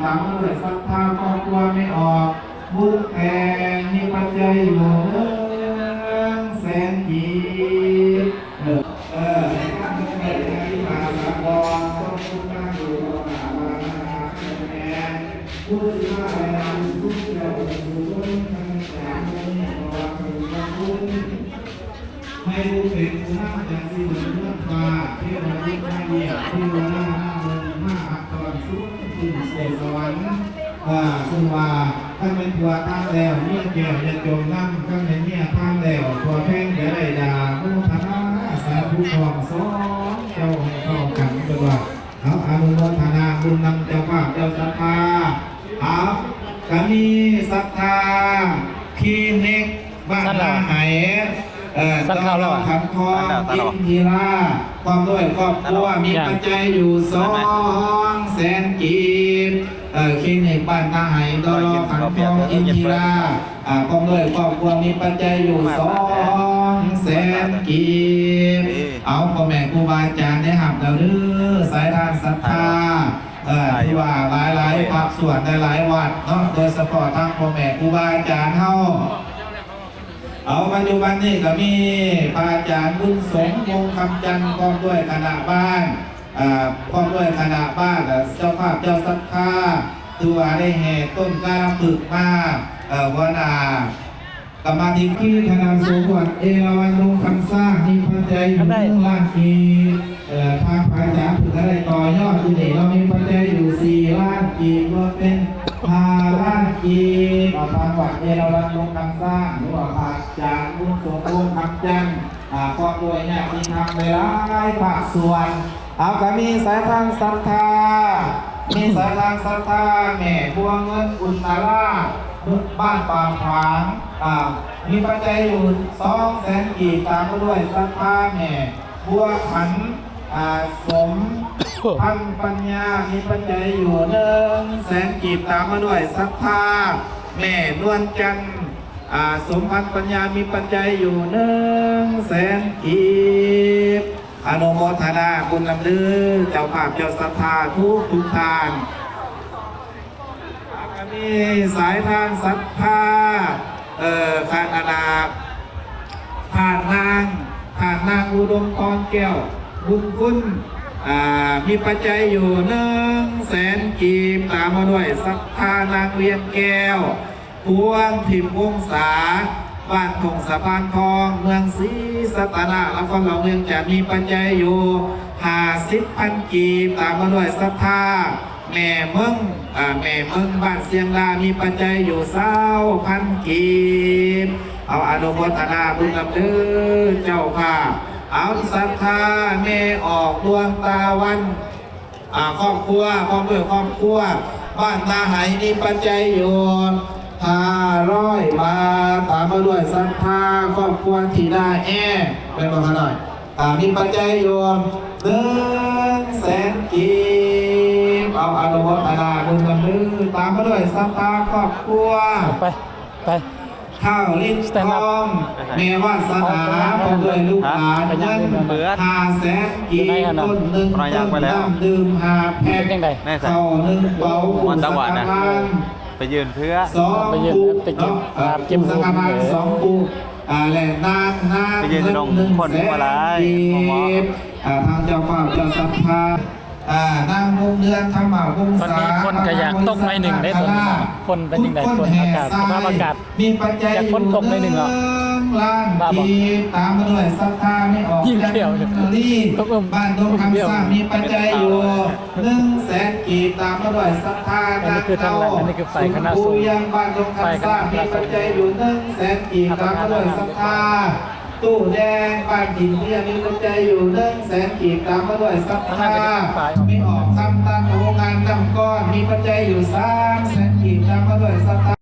ຕາມມາດ້ວຍສັດທາຄອບຄົວແມ່ອອກ ບຸນແຕ່ງ ມີປັດໄຈຢູ່ໜຶ່ງແສນກີບ. ເອີ ເອີ ໃນການເດີນທາງທີ່ຜ່ານມາສາກອນ ຕ້ອງຄຸນນາຢູ່ຕໍ່ໜ້າບ້ານນະຄະ ແມ່ນຜູ້ທີ່ມາແລະນຳທຸກແກ້ວທຸກຄົນ ທັງຈາກເມືອງນີ້ ເພາະວ່າເພິ່ນຂອບຄຸນ ໃຫ້ລູກເປັນຜູ້ນຳຈັກຊິເໝືອນເມືອງຟ້າ ເທວະລຸດມາວຽກ ເທວະດານາເມືອງ ພາຮັບຕ້ອນສູນຂຶ້ນສູ່ສະຫວັນ. ເອີ ເພິ່ນວ່າ ຄັນແມ່ນຜົວຕາຍແລ້ວ ເມຍແກ້ວຢ່າຈົ່ມນຳ, ຄັນແມ່ນເມຍຕາຍແລ້ວ ຜົວແພງຢ່າໄດ້ດ່າ. ໂມທະນາສາທຸພ້ອມສອງເຈົ້າໃຫ້ເຂົ້າກັນ ເພິ່ນວ່າ. ເອົາ ອະນຸໂມທະນາບຸນນຳເຈົ້າພາບເຈົ້າສັດທາ. ເອົາ ກະມີສັດທາຄລີນິກບ້ານນາໄຫ ເອີ ຕໍ່ລໍຂັນທອງ ອິນທິລາ ພ້ອມດ້ວຍຄອບຄົວ ມີປັດໄຈຢູ່ສອງແສນກີບ. ເອີ ຄລີນິກບ້ານນາໄຫ ຕໍ່ລໍຂັນທອງ ອິນທິລາ ອາ ພ້ອມດ້ວຍຄອບຄົວ ມີປັດໄຈຢູ່ສອງແສນກີບ. ເອົາ ພໍ່ແມ່ຄູບາອາຈານໄດ້ຮັບແລ້ວເດີ ສາຍທານສັດທາ. ເອີ ຖືວ່າຫຼາຍໆພາກສ່ວນ ຫຼາຍໆວັດເນາະ ໂດຍສະເພາະທາງພໍ່ແມ່ຄູບາອາຈານເຮົາ. ເອົາ ປັດຈຸບັນນີ້ກະມີພະອາຈານບຸນສົງ ວົງຄຳຈັນ ພ້ອມດ້ວຍຄະນະບ້ານ ເອີ ພ້ອມດ້ວຍຄະນະບ້ານ ແລະ ເຈົ້າພາບເຈົ້າສັດທາ ຖືວ່າໄດ້ແຫ່ຕົ້ນກາລະພຶກມາ ເອີ ຫົວໜ້າ ກຳມາທິການ ຄະນະສົງວັດເອລາວັນດົງຄຳຊ້າງ ມີປັດໄຈຢູ່ໜຶ່ງລ້ານກີບ. ເອີ ທາງພະອາຈານເພິ່ນກະໄດ້ຕໍ່ຍອດຢູ່ນີ້ເນາະ ມີປັດໄຈຢູ່ສີ່ລ້ານກີບ ລວມເປັນຫ້າລ້ານກີບ. ທາງວັດເອລາວັນດົງຄຳຊ້າງ ຫຼືວ່າພະອາຈານບຸນສົງ ວົງຄຳຈັນ ອາ ພ້ອມດ້ວຍຍາດຕິທຳຫຼາຍໆພາກສ່ວນ. ເອົາ ກະມີສາຍທານສັດທາ ມີສາຍທານສັດທາ ແມ່ບົວເງິນ ອຸນຕະລາ ບ້ານປາກຂວາງ ອາ ມີປັດໄຈຢູ່ສອງແສນກີບ ຕາມມາດ້ວຍສັດທາແມ່ບົວຂັນ ອາ ສົມພັນປັນຍາ ມີປັດໄຈຢູ່ໜຶ່ງແສນກີບ ຕາມມາດ້ວຍສັດທາແມ່ນວນຈັນ ອາ ສົມພັນປັນຍາ ມີປັດໄຈຢູ່ໜຶ່ງແສນກີບ. ອະນຸໂມທະນາບຸນນຳເດີ ເຈົ້າພາບເຈົ້າສັດທາທຸກໆທ່ານ. ກະມີສາຍທານສັດທາ ເອີ ຂ້າງໜ້າ ທ່ານນາງ ທ່ານນາງອຸດົມພອນແກ້ວບຸນຄຸນ ອາ ມີປັດໄຈຢູ່ໜຶ່ງແສນກີບ ຕາມມາດ້ວຍສັດທານາງວຽງແກ້ວ ພວງທິບວົງສາ ບ້ານທົ່ງສະພານທອງ ເມືອງສີສັດຕະນາກ ນະຄອນຫຼວງວຽງຈັນ ມີປັດໄຈຢູ່ຫ້າສິບພັນກີບ ຕາມມາດ້ວຍສັດທາແມ່ເມີງ ອາ ແມ່ເມີງ ບ້ານຊຽງດາ ມີປັດໄຈຢູ່ຊາວພັນກີບ. ເອົາ ອະນຸໂມທະນາບຸນນຳເດີເຈົ້າພາບ. ເອົາ ສັດທາແມ່ອອກ ດວງຕາວັນ ອາ ຄອບຄົວ ພ້ອມດ້ວຍຄອບຄົວ ບ້ານນາໄຫ ມີປັດໄຈຢູ່ຫ້າຮ້ອຍບາດ ຕາມມາດ້ວຍສັດທາຄອບຄົວທີດາແອ ແມ່ນບໍ່ຂະນ້ອຍ? ອາ ມີປັດໄຈຢູ່ໜຶ່ງແສນກີບ. ເອົາ ອະນຸໂມທະນາບຸນນຳເດີ ຕາມມາດ້ວຍສັດທາຄອບຄົວ ໄປ ໄປ ທ້າວລິນທອງ ແມ່ວາສະໜາ ພ້ອມດ້ວຍລູກຫຼານ ເງິນຫ້າແສນກີບ ຕົ້ນໜຶ່ງຕົ້ນ ນ້ຳດື່ມຫ້າແພັກ ເຂົ້າໜຶ່ງເປົາ ຜູ້ສັງຄະທານ ໄປຢືນເພື່ອ ສອງ ໄປຢືນ ປຸກ ເນາະ ເກັບ ເກັບຮູບ ຜູ້ສັງຄະທານ ເອີ ສອງປຸກ ອາ ແລະ ນາງ ນາງ ເງິນໜຶ່ງແສນກີບ. ອາ ທາງເຈົ້າພາບເຈົ້າສັດທາ ອາ ນາງວົງເດືອນ ທຳມະວົງສາ ຕອນນີ້ຝົນກະຢາກຕົກໜ້ອຍໜຶ່ງເດ້ ຕອນນີ້ ຝົນເປັນຈັ່ງໃດ ຝົນ ອາກາດ ສະພາບອາກາດ ມີປັດໄຈ ຢາກຝົນຕົກໜ້ອຍໜຶ່ງເນາະ ວ່າບໍ່? ຕາມມາດ້ວຍສັດທາແມ່ອອກ ຍິງແກ້ວ ບ້ານດົງຄຳຊ້າງ ມີປັດໄຈຢູ່ໜຶ່ງແສນກີບ ຕາມມາດ້ວຍສັດທາ ອັນນີ້ຄືທາງຫຼັງ ອັນນີ້ຄືຝ່າຍຄະນະສົງ ບ້ານດົງຄຳຊ້າງ ມີປັດໄຈຢູ່ໜຶ່ງແສນກີບ ຕາມມາດ້ວຍສັດທາ ຕູ້ແດງ ບ້ານຫີນເພຍ ມີປັດໄຈຢູ່ໜຶ່ງແສນກີບ ຕາມມາດ້ວຍສັດທາ ແມ່ອອກ ຄຳຕັນ ໂຮງງານນ້ຳກ້ອນ ມີປັດໄຈຢູ່ສາມແສນກີບ ຕາມມາດ້ວຍສັດທາ